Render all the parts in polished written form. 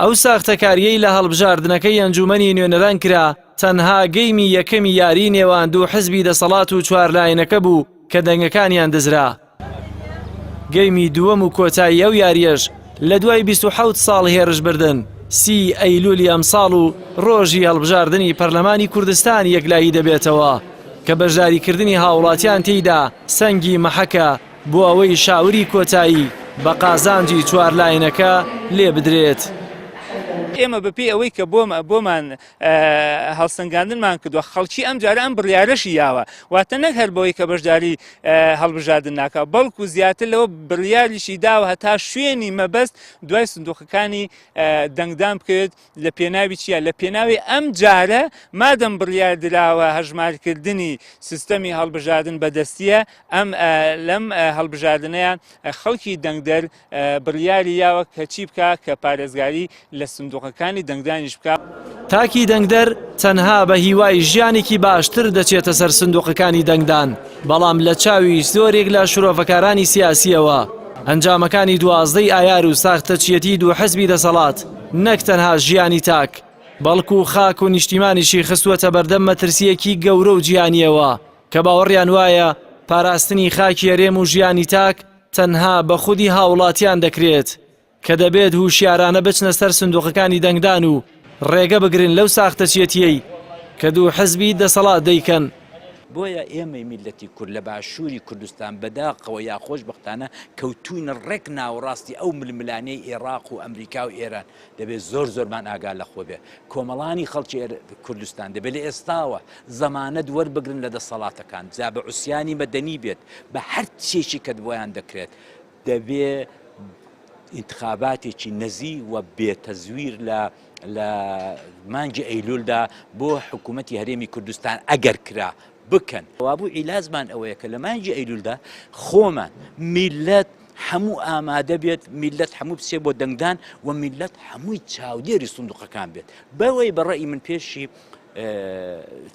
ئەو ساختەکارییەی لە هەڵبژاردنەکەی ئەنجوومەنی نوێنەران کرا، تەنها گەیمی یەکەمی یاریی نێوان دوو حزبی دەسەڵات و چوارلایەنەکە بوو کە دەنگەکانیان دزرا. گەیمی دووەم و کۆتایی ئەو یارییەش لە دوای 27 ساڵ هێرشبردن، سی ئەیلولی ئەمساڵ و ڕۆژی هەڵبژاردنی پەرلەمانی کوردستان یەکلایی دەبێتەوە کە بەشداریکردنی هاوڵاتیان تێیدا سەنگی مەحەکە بۆ ئەوەی شاوری کۆتایی بە قازانجی چوارلایەنەکە لێ بدرێت. ئێمە بەپێی ئەوەی کە بۆمان هەڵسەنگاندنمان کردووە خەڵکی ئەم جارە ئەم بڕیارەشی یاوە واتە نەک هەر بەوەی کە بەشداری هەڵبژاردن ناکە بەڵکو زیاتر لەوە بڕیاریشی داوە هەتا شوێنی مەبەست دوای سندوقەکانی دەنگدان بکەوێت لە پێناوی چییە لە پێناوی ئەم جارە مادەم بڕیار دراوە هەژمارکردنی سیستەمی هەڵبژاردن بەدەستیە ئەم لەم هەڵبژاردنەیە خەڵکی دەنگدەر بڕیاری یاوە کە چی بکا کە پارێزگاری لە سندوقەکانی دەنگدانیش بکا. تاکی دەنگدەر تەنها بە هیوای ژیانێکی باشتر دەچێتە سەر سندوقەکانی دەنگدان، بەڵام لە چاوی زۆرێک لە شرۆڤەکارانی سیاسییەوە ئەنجامەکانی 12 ی ئایار و ساختەچیەتی دوو حزبی دەسەڵات نەک تەنها ژیانی تاک، بەڵکو خاک و نیشتیمانیشی خستووەتە بەردەم مەترسییەکی گەورە و جیهانییەوە کە باوەڕیان وایە پاراستنی خاکی هەرێم و ژیانی تاک تەنها بە خودی هاوڵاتیان دەکرێت کە دەبێت هوشیارانە بچنە سەر سندوقەکانی دەنگدان و ڕێگە بگرن لەو ساختەچیەتیەی کە دوو حزبی دەسەڵات دەیکەن. بۆیە ئێمەی میللەتی کورد لە باشووری کوردستان بەداخەوە یا خۆشبەختانە کەوتووینە ڕێک ناوەڕاستی ئەو ململانێی ئێڕاق و ئەمریکا و ئێران، دەبێت زۆر زۆرمان ئاگا لە خۆ بێ. کۆمەڵانی خەڵکی کوردستان دەبێت لە ئێستاوە زەمانەت وەربگرن لە دەسەڵاتەکان، جا بە عوسیانی مەدەنی بێت، بە هەر چییەکی کە بۆیان دەکرێت، دەبێ ئینتخاباتێکی نەزی و بێ تەزویر لە لە مانگی ئەیلولدا بۆ حکوومەتی هەرێمی کوردستان ئەگەر کرا بکەن. وابوو عیلاجمان ئەوەیە کە لە مانگی ئەیلولدا خۆمان، میللەت، هەموو ئامادە بێت، میللەت هەموو بچێت بۆ دەنگدان و میللەت هەمووی چاودێری سندوقەکان بێت. بەوەی بە ڕەئی من پێشی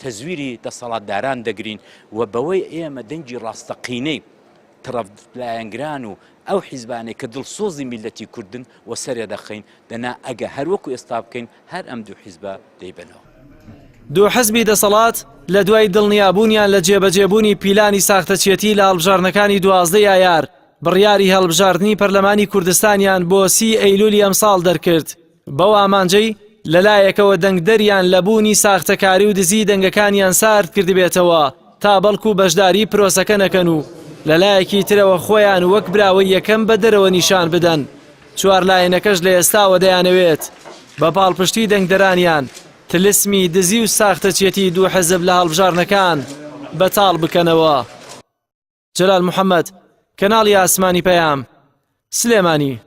تەزویری دەسەڵاتداران دەگرین و بەوەی ئێمە دەنگی ڕاستەقینەی تڕەف لایەنگران و ئەو حیزبانەی کە دڵسۆزی میللەتی کوردن و سەرێ دەخەین، دەنا ئەگە هەر وەکو ئێستا بکەین هەر ئەم دوو حیزبە دەیبەنەوە. دوو حزبی دەسەڵات لە دوای دڵنیابوونیان لە جێبەجێبوونی پیلانی ساختەچیەتی لە هەڵبژاردنەکانی 12 ئایار بڕیاری هەڵبژاردنی پەرلەمانی کوردستانیان بۆ سی ئەیلولی ئەمساڵ دەرکرد بەو ئامانجەی لەلایەکەوە دەنگدەریان لە بوونی ساختەکاری و دزی دەنگەکانیان سارد کردبێتەوە تا بەڵکو بەشداری پرۆسەکە نەکەن و لەلایەکی ترەوە خۆیان وەک براوەی یەکەم بە دەرەوە نیشان بدەن چوار لایەنەکەش لە ئێستاوە دەیانەوێت بە پاڵپشتی دەنگدەرانیان تلسمی دزی و ساختەچێتی دوو حزب لە هەڵبژاردنەکان بەتاڵ بکەنەوە. جەلال محەمەد، کەناڵی ئاسمانی پەیام، سلێمانی.